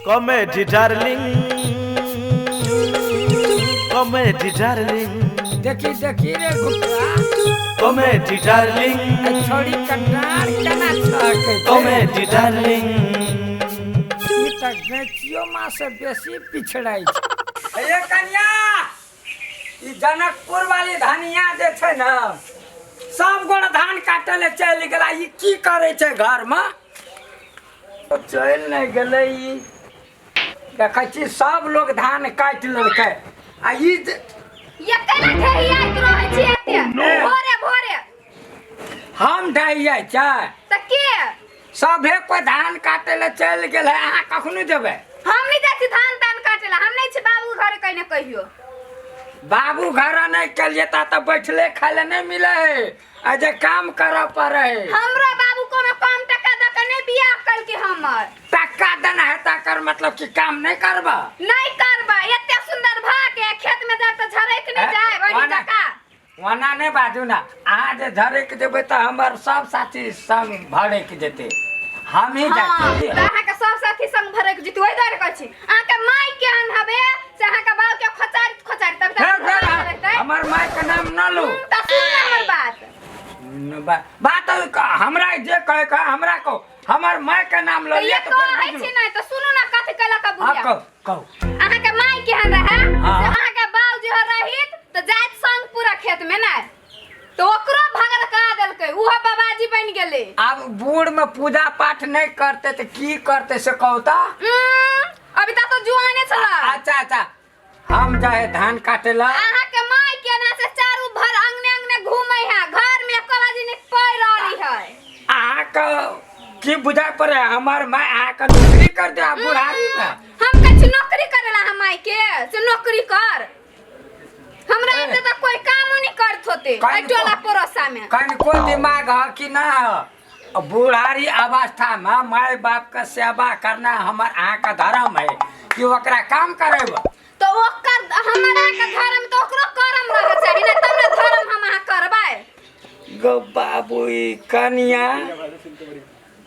Comedy darling, comedy darling, देखी देखी रे घुटरा। कॉमेडी डार्लिंग, छोड़ी कटार केना छकै। Comedy darling. ई तऽ गैचियो माँ से बेसी पिछड़ै छै। ये कनिया, ई जनकपुर वाली धनिया जे छै ने, सब गोड़ धान काटे ले चलि गेला, ई की करै छै घरमे? चलि नहि गेलै। ई देखै छी सब लोग धान काटि लेलकै आ ई जे ये केना ठेहियाइत रहै छी एते भोरे भोरे? हम ढहियै छै? तऽ के? सभे कोइ धान काटे ले चलि गेल है, अहाँ कखनो जेबै? हम नहि जाइ छी धान तान काटे ला, हम नहि छी बाबू घरे कहीं ने कहियो। बाबू घर नहि केलिए ता तऽ बैठले खाय ले नहि मिले है, आ जे काम करऽ पड़े है। हमरो बाबू कोनो कम टका दऽ के नहि बियाह कलके हमर। टका देना है तकर मतलब कि काम नहि करबा? नहि करबै। एते सुंदर भा के खेत में जाय तऽ झरक नहि जाय वही टका। ओना नहि बाजू ने, अहाँ जे झरक जेबै तऽ हमर सब साथी संग भड़क जेतै, हमही जाइ छी। तऽ अहाँके सब साथी संग भड़क जेतै, ओहि दुआरे कहै छी। अहाँके माय केहन हबे से अहाँके बाप के खोचारित खोचारित तब फेर फेर हमर माय के नाम न लू। तऽ सुन ने हमर बात। न बात हमरा जे कहे कहे, हमरा कहो, हमर माय के नाम ल तऽ लिअ ये तऽ फेर कहै बुझलू। छी नहि तऽ सुनू ने कथी कहलक हाँ, बुढ़िया। कहू कहू। अहाँके माय केहन रहे हाँ। से अहाँके बाप जे रहित तऽ जाइत संग पूरा खेत में नहि तऽ ओकरो भगरका देलकै, उहो बाबाजी बनि गेलै। आब बूढ़ में पूजा पाठ नहीं करते तो की करते से कहू तो? अभी तक तो जुआने छला। अच्छा अच्छा, हम जाए धान काटे ला। अहाँ के माय के ना से चारू भर अंगने अंगने घूमे है, घर में एको बाजी नहीं पड़ रही है। अहाँ के की बुझाय पड़े, हमार माय अहाँ के नौकरी कर दे बुढ़ारी में? हम कछु नौकरी करेला हम माय के से नौकरी कर, हमरा एते त कोई कामो नहीं करत होते काहे एहि टोला पड़ोसा में। कनिको दिमाग है कि ना है? बुढ़ारी अवस्था में माय बाप के सेवा करना हमर अहाँ के धर्म है कि ओकरा काम करेब? तो ओकर हमर अहाँ के धर्म तो ओकरो करम रह चाही ना, तब ना धर्म हम अहाँ करबै। गो बाबू, ई कनिया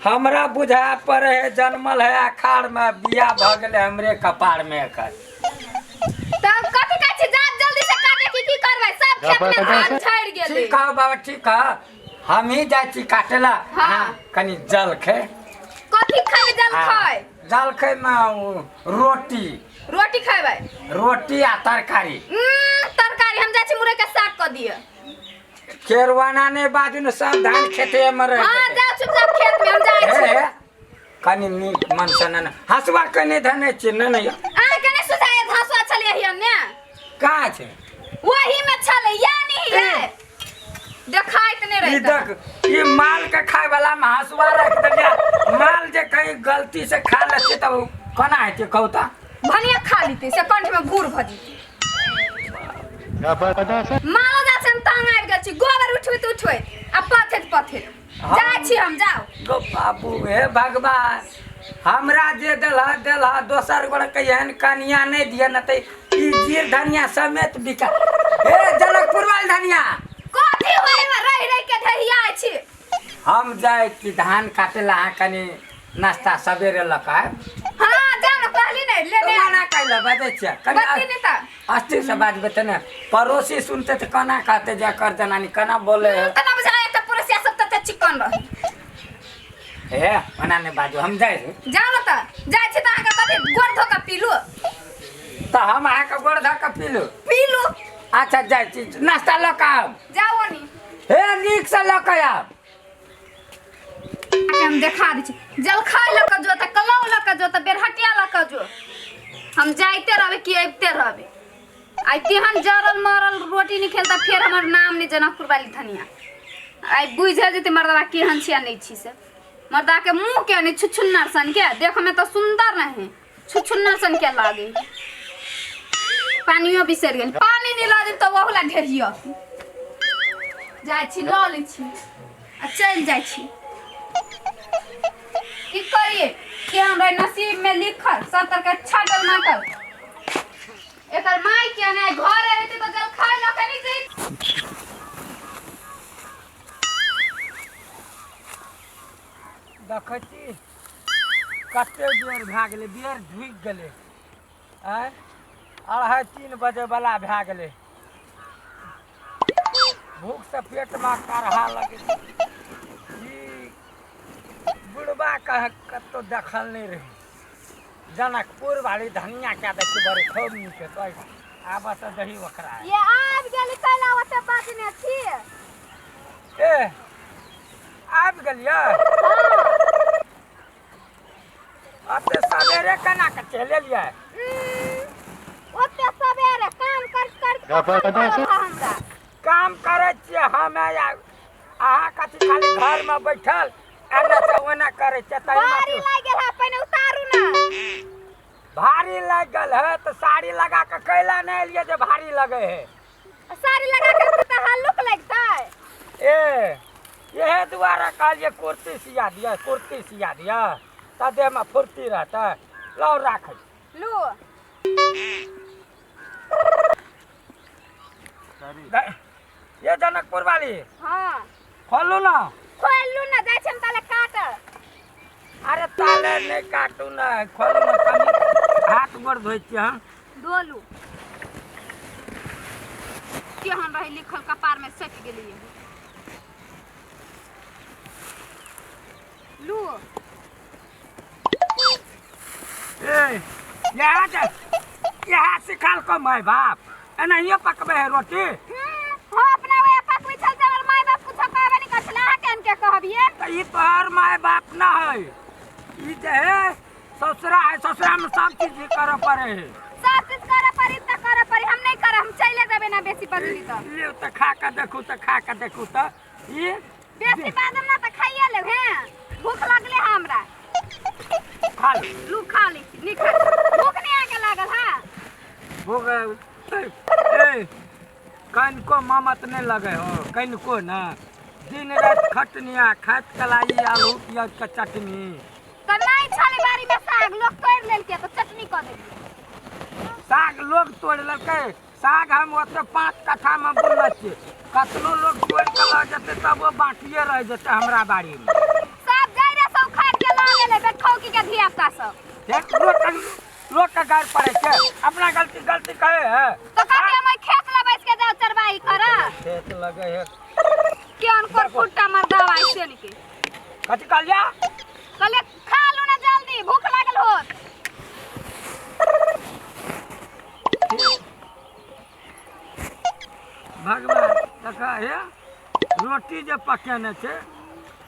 हमरा बुझा पड़े है जन्मल है अखाड़ में, बियाह भ गेलै हमरे कपार में एकर। तब कथी कहै छी, जा जल्दी से काटे की की करबै, सब खेत में धान झड़ि गेलै। ठीक है बाबा, ठीक है, हम ही जाइ छी काटे ला। हाँ। हाँ, कनी जलखै। कथी खाइ जलखै? जलखै में रोटी। रोटी खेबै? रोटी आ तरकारी। तरकारी हम जाइ छी मुरई के साग कऽ दिअ। केरवाना ने बाजू ने, सब धान खेते में रह हाँ जेतै। जाउ चुपचाप खेत में, हम जाइ छी। हे, कनी नीक मन से ने हँसुआ कने धने छी ने ने। अहाँ के नहि सुझाय हँसुआ छलै हियन ने? कहाँ छै? वही में छलै या नहीं है, देखाइत नहि ई रहै। देख, ई माल के खाय वाला में हँसुआ रख देलियै, माल जे कहीं गलती से खा लेतै तब कोना हेतै कहू तऽ? भनिया खा लीतै से कंठ में भूर भऽ जेतै। मालो जा से हम तंग आबि गेल छी, गोबर उठबैत उठबैत आ पथैत पथैत। हाँ। जाइ छी हम, जाउ। गो बाबू, हे भगवान, हमरा जे देलह देलह, दोसर गोड़ के एहन कनिया नहि दिअ न तऽ ई जीर धनिया समेत बिका। हे जनकपुर वाली धनिया, कथी होय में रहि रहि के ढहिया छी? हम जाइ छी धान काटे ला, अहाँ कनि नाश्ता सवेरे लऽ कऽ आयब। हाँ जाउ ने, कहली नहि लेने आयब। मना कैला बजै छियै कनि? बत्ती नहि तऽ अस्थिर से बाजबै तऽ ने पड़ोसी सुनते तऽ केना कहते जे एकर जनानी केना बोले है। केना बुझाय तऽ पड़ोसिया सब तते चिकन रहे। हे, ओना नहि बाजू, हम जाइ छी। जाउ ने तऽ, जाइ छी तऽ अहाँके कथी गोड़ धो कऽ पीलू? तऽ हम अहाँके गोड़ धऽ कऽ पीलू? पीलू। अच्छा, जाइ छी, नाश्ता लऽ कऽ आब। जाउ ओनी। हे, नीकसँ लऽ कऽ आब। अहाँके हम देखा दै छी, जलखै लऽ कऽ जो तऽ कलौ लऽ कऽ जो तऽ बेरहटिया लऽ कऽ जो, हम जाइते रहबै कि अबिते रहबै। आइ तेहन जरल मरल रोटी नहि खेलता फेर हमर नाम नहि जनकपुर वाली धनिया। आइ बुझि जेतै मर्दबा केहन छी आ नहि छी से। मर्दा के मुँह के नहि छुछुन्नर सन के, देखमे तऽ सुन्दर नहीं, छुछुन्नर सन के लागे। पानियो बिसरि गेल, पानी नहि लऽ देब तऽ ओहुला ढेरियो जाइ छी, लऽ लै छी आ चलि जाइ छी। की करिए कि हमरा नसीब में लिखल सब तरह के छाटल माटल। एकर माय के ने घर रहते तो जल खाय लऽ के नहीं जैत। देखै छी कते बेर भए गेलै, बेर ढुकि गेलै। आँय, 2:30 बजे वाला भए गेलै। भूखसँ पेटमे करहा लगै छै। ई बुढ़बा कह कतहु देखल नहि रहै। जनकपुर वाली धनिया क्या देखी बड़े खूब नीक है। आब तऽ दही ओकरा ये आबि गेली कैला ओते बाजने छी। ए आबि गेलियै? अते सवेरे केना के चलि एलियै? ओते सवेरे काम कर कर हमरा काम करै छियै हमे, अहाँ कथी खाली घरमे बैठल एना से ओना करै छियै। भारी लागि गेल है, पहिने उतारू ना। भारी लागि गेल है तऽ साड़ी लगा के कैला नहि एलियै जे भारी लगे है? साड़ी लगा के तऽ हल्लुक लगतै। ए इहे दुआरे कहलियै कुर्ती सिया दिअ, कुर्ती सिया दिअ, तऽ देहमे फुर्ती रहतै। लौ राखै लू। ये जनकपुर वाली। हाँ खोलू ना। खोलू ना, जाइ छी हम ताले काट। अरे ताले नहि काटू ना, खोलू ना, कनि हाथ गोड़ धोइ छियै हम। धोलू। केहन रही लिखल कपार में सटि गेलियै। लू। ए यहाँ सिखाल को my बाप एनाहिए पकबै है रोटी? हो अपना वह पकबै छल जे हमर माय बाप कुछो कहबे नहि करै छलै, अहाँ केहन के कहबियै? तऽ ई तोहर माय बाप ना है, ई जे है ससुरा है, ससुरा में सब चीज करऽ पड़े है। सब चीज करऽ पड़ी तऽ करऽ पड़ी, हम नहि करब, हम चलि जेबै ना बेसी बजली तऽ। ई तऽ खा के देखू, तऽ खा के देखू तऽ ई बेसी बाजब ना तऽ खाइए लेब। हैं, भूख लगले है हमरा। खा ले। लू खा लै छी, नीक भूख नहि अहाँके लागल है? भूख ए कनिको ममत नहि लगे हो कनिको ना। दिन राति खटनिया खाइत कलाई आलू प्याज के चटनी। तऽ नहि छलै बाड़ी में साग, लोग तोड़ि लेलकै तऽ चटनी कऽ देलियै। साग लोग तोड़ि लेलकै? साग हम ओते 5 कट्ठा में बुनले छियै, कतनो लोग तोड़ि के लऽ जेतै तब ओ बाकिए रहि जेतै हमरा बाड़ी में। सब जड़े से उखाड़ि के लऽ गेलै बेटखौकी के धिया पुता सब। लोक के गारि पड़ै छै, अपना गलती गलती कहै है। तऽ कहलियै हम खेत लऽ बैस के जाउ चरवाही करऽ। खेत लगे है। केहन कोर फुट्टा मर दवाई से निके। कथी कहलियै? कहलियै खा लू ना जल्दी, भूख लागल होत। भगवान देख हे रोटी जे पकेने छै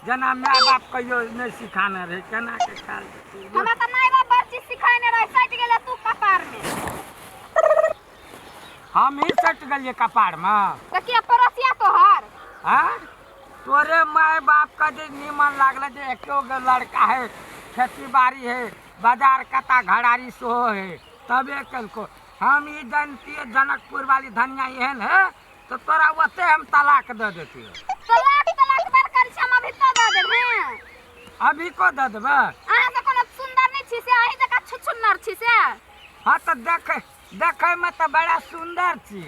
जेना my बाप कहियो नहि सिखाने रहै केना के खायल जेतै। हमरा तऽ माय बाप बड़ चीज सिखेने रहै, सटि गेलै तू कपार में। हम ही सटि गेलियै कपार में? तऽ किया पड़ोसिया तोहर? हाँ तोरे my बाप का जे नीमन लागल जे एको गो लड़का है, खेती बाड़ी है, बाजार कता घरारी सेहो है, तबे केलको। हम ई जानतियै जनकपुर वाली धनिया एहन है तो तोरा ओते हम तलाक दे देतियै। तलाक तलाक बड़ करै छी, हम अभी तो दऽ देब। हैं अभी को दे देबै? अहाँ से कोनो सुंदर नहि छी से, अहीं जकाँ छुछुन्नर छी से। हाँ तऽ देख देखे में तऽ बड़ा सुंदर छी,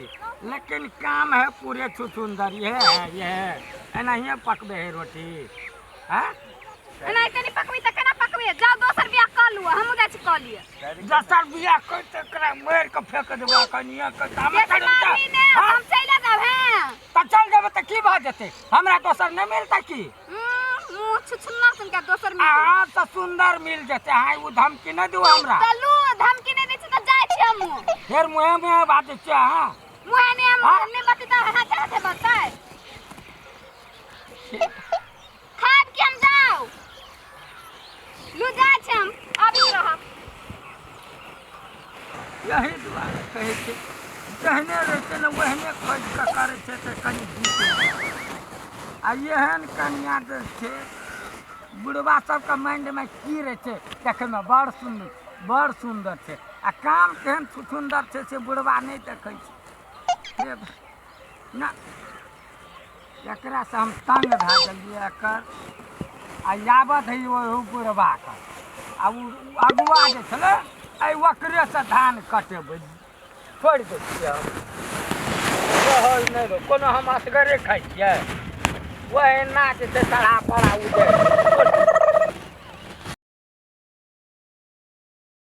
लेकिन काम है पूरे छुछुंदर। ये है ये है एनाहिए पकबे है रोटी। हाँ एनाहिते नहि पकबै तऽ केना पकबै? जाउ दोसर बियाह कऽ लू, हमहूँ जाइ छी कऽ लिअ। दोसर बियाह कर तऽ एकरा मारि कऽ फेंक देबै कनिया के। बेसी मारबी ने हम चलि जाब। हैं तऽ चल जेबै तऽ की भऽ जेतै? हमरा दोसर नहि मिलतै की? मुँह छुछुन्नर सुनके दोसर मिल अहाँ तऽ सुंदर मिल जेतै। अहाँ ओ धमकी नहि दियौ हमरा। तऽ लू, धमकी नहि दै छी तऽ जाइ छी हमहूँ। फेर मुँहे मुँहे बाजै छियै अहाँ। मुँहे नहि हम नहि बतै तऽ हाथे हाथे बतै। खाब कि हम जाउ? लू जाइ छी हम, अभी रहब। यही दुआरे कहै छै जहने रहै छै ने ओहने खोजि कऽ करै छै तऽ कनि जीत। आ एहन कनिया जे छै बुढ़बा सबके माइंडमे की रहै छै, देखैमे बड़ सुन्दर बड़ सुन्दर छै आ काम केहन सुन्दर छै से बुढ़बा नहि देखै छै। हे ना एकरासँ हम तंग भए गेलियै एकर। आ यावत है ओहो बुढ़बाके आ ओ अगुआ जे छलै एहि ओकरेसँ धान कटेबै। छोड़ि दै छियै हम, रहल नहि रह कोनो, हम असगरे खाइ छियै। ओहिना जे छै सड़ा पड़ा उजड़ि।